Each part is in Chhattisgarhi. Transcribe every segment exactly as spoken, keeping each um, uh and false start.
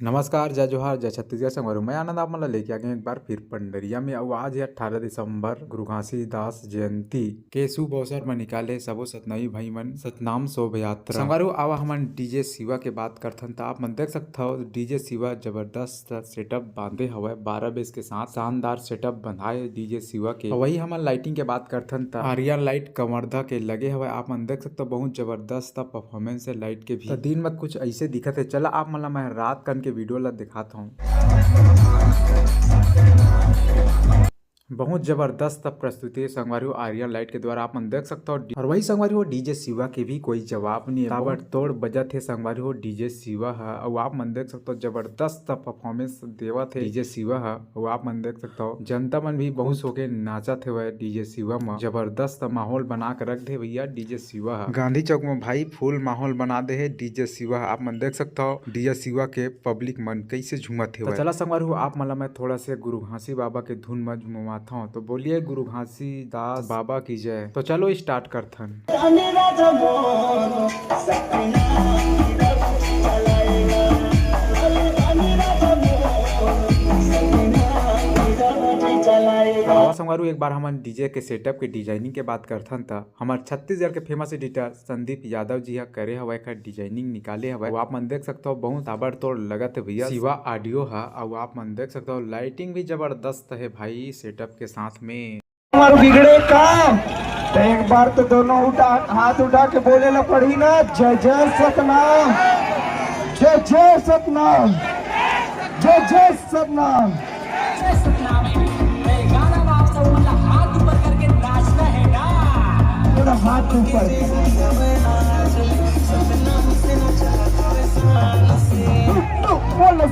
नमस्कार, जय जोहार, जय छत्तीसगढ़। संगवारी हो, मैं आनंद आप मन ला लेके आ गए एक बार फिर पंडरिया में। अउ आज है अट्ठारह दिसंबर, गुरु घासीदास जयंती के शुभ अवसर म निकाले सबो सतनामी भाई मन सतनाम शोभा यात्रा। संगवारी हो, आवा हमन डीजे शिवा के बात करथन, त आप मन देख सकथव डीजे शिवा जबरदस्त setup बांधे हवय, बारह bass के साथ शानदार setup बंधाए डीजे शिवा के। अउ वही हमन lighting के बात करथन, त आर्यन light कवर्धा के लगे हवय, आप मन देख सकथव बहुत जबरदस्त performance है light के भी। त दिन म कुछ ऐसे दिखत है। चला आप मन ला मैं रात कन के video ला दिखात हूँ। बहुत जबरदस्त प्रस्तुति संगवारी हो आर्यन light के द्वारा आप मन देख सकथव। और वही संगवारी हो डीजे शिवा के भी कोई जवाब नहीं है, ताबड़तोड़ बजत हे संगवारी हो डीजे शिवा ह। अउ आप मन देख सकथव जबरदस्त performance देवत हे डीजे शिवा ह। अउ आप मन देख सकथव जनता मन भी बहुत होके नाचत हेवय डीजे शिवा म। जबरदस्त माहौल बना के रख दे भैया डीजे शिवा ह। गांधी चौक म भाई full माहौल बना दे हे डीजे शिवा ह। आप मन देख सकथव डीजे शिवा के public मन कैसे झूमत हेवय। चला संगवारी हो आप मन ला मैं थोड़ा से गुरु घासी बाबा के धुन म झुमवात हव। तो बोलिए गुरु घासीदास बाबा की जय। तो चलो start करथन। आवा संगवारी हो एक बार हमन डीजे के setup के designing के बात करथन, त हमर छत्तीसगढ़ के famous editor संदीप यादव जी ह करे हवय, एखर designing निकाले हवय। अउ आप मन देख सकथव बहुत ताबड़तोड़ लगत हे भैया शिवा audio ह। अउ आप मन देख सकथव lighting भी जबरदस्त हे भाई setup के साथ में। हमार बिगड़े काम, तो एक बार तो दोनों उठा, हाथ उठा के बोले ला पड़ी ना, जय जय सतनाम, जय जय सतनाम, जय जय सतनाम। जय सतनाम है। मैं गा रहा हूँ, आप सब मतलब हाथ ऊपर करके नाचना है ना। थोड़ा हाथ ऊपर।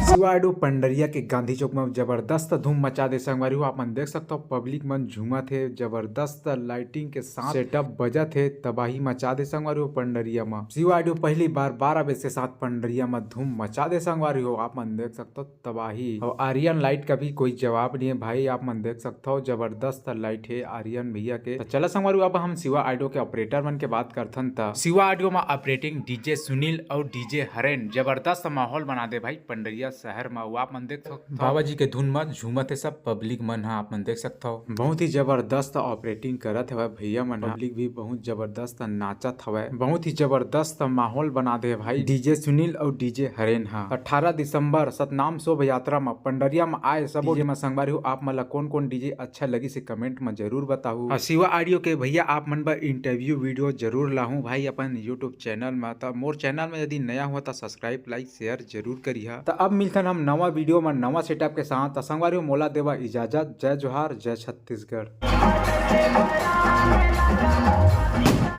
शिवा audio पंडरिया के गांधी चौक में जबरदस्त धूम मचा दे संगवारी हो। आप मन देख सकथव public मन झूमत हे, जबरदस्त lighting के साथ setup बजत हे, तबाही मचा दे संगवारी हो पंडरिया म। शिवा audio पहली बार बारह bass के साथ पंडरिया म धूम मचा दे संगवारी हो। आप मन देख सकथव तबाही। और आर्यन light का भी कोई जवाब नहीं है भाई, आप मन देख सकथव जबरदस्त light है आर्यन भैया के। त चला संगवारी हो, अब हम शिवा audio के operator मन के बात करथन, त शिवा audio म operating डीजे सुनील और डीजे हरेन जबरदस्त माहौल बना दे भाई पंडरिया शहर म। अउ आप मन देख सकथव बाबा जी के धुन म झूमत हे सब public मन ह, आप मन देख सकथव बहुत ही जबरदस्त operating करत हवय भैया मन ह। Public भी बहुत जबरदस्त नाचत हवय, बहुत ही जबरदस्त माहौल बना दे भाई डीजे सुनील और डीजे हरेन ह। अठारह दिसंबर सतनाम शोभा यात्रा म पंडरिया म आए सबो डीजे म संगवारी हो, आप मन ला कौन कौन डीजे अच्छा लगिस हे comment म जरूर बताहू। और शिवा audio के भैया आप मन बर interview video जरूर लाहूं भाई अपन YouTube channel म। त मोर channel म यदि नया हुआ त subscribe, like, share जरूर करिहा। त अब मिलथन हम नवा video म नवा setup के साथ। त संगवारी हो मोला देवा इजाजत। जय जोहार, जय छत्तीसगढ़।